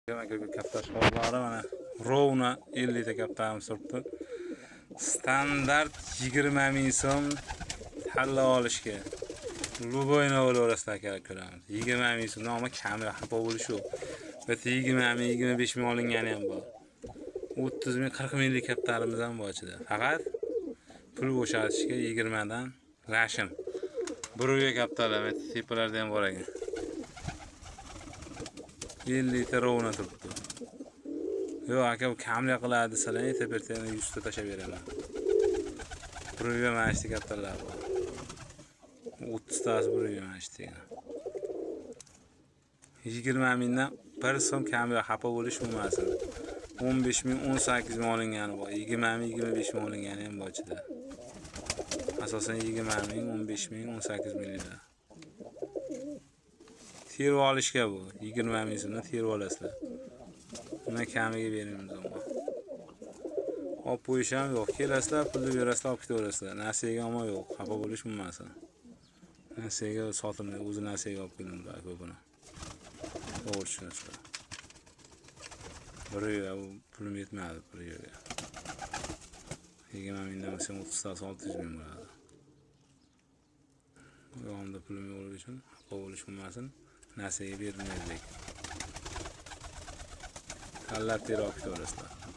Aka, kaptar shoxlari mana ровно 50 ta kaptarimiz turibdi. Standart 20 ming so'm tanlab olishga. Любой ni olaverasizlar, akalar, ko'ramiz. 20 ming so'mdan ammo kami, xafa bo'lish yo'q. Bitta 20 ming, 25 ming olingani ham bor. 30 ming, 40 minglik kaptarimiz ham bor ichida. Faqat pul bo'shatishga 20 dan rashim. Bir kaptarlar tepalarda ham bor ekan. 50 ta ровно turibdi. Yo'q, aka, bu kamlik qiladi desalar, erta yana 100 ta tashlab beraman. Bir mana shu kaptarlar bor. 30 tasi bir mana shu degan. 20 mingdan bir so'm kamroq, xafa bo'lish bo'lmasin. 15 ming, 18 ming olingani bor. 20 ming, 25 ming olingani ham bor ichida. Asosan 20 ming, 15 ming, 18 minglar. Terib olishga bu. 20 ming so'mdan terib olasizlar. Undan kamiga bermaymiz ammo. Olib qo'yish ham yo'q. Kelasizlar, pulni berasizlar, olib ketaverasizlar. Nasiyaga ammo yo'q. Xafa bo'lish bo'lmasin. Nasiyaga sotilmaydi, o'zi nasiyaga olib kelinadi ko'pini. To'g'ri tushunasizlar. Bir yo'q, u pulim yetmadi bir yo'q. 20 mingdan bo'lsa 30 tasi 600 ming bo'ladi. Yonimda pulim yo'qligi uchun xafa bo'lish bo'lmasin. Nasiyaga berilmaydi lekin. Tanlab terib olib ketaverasizlar.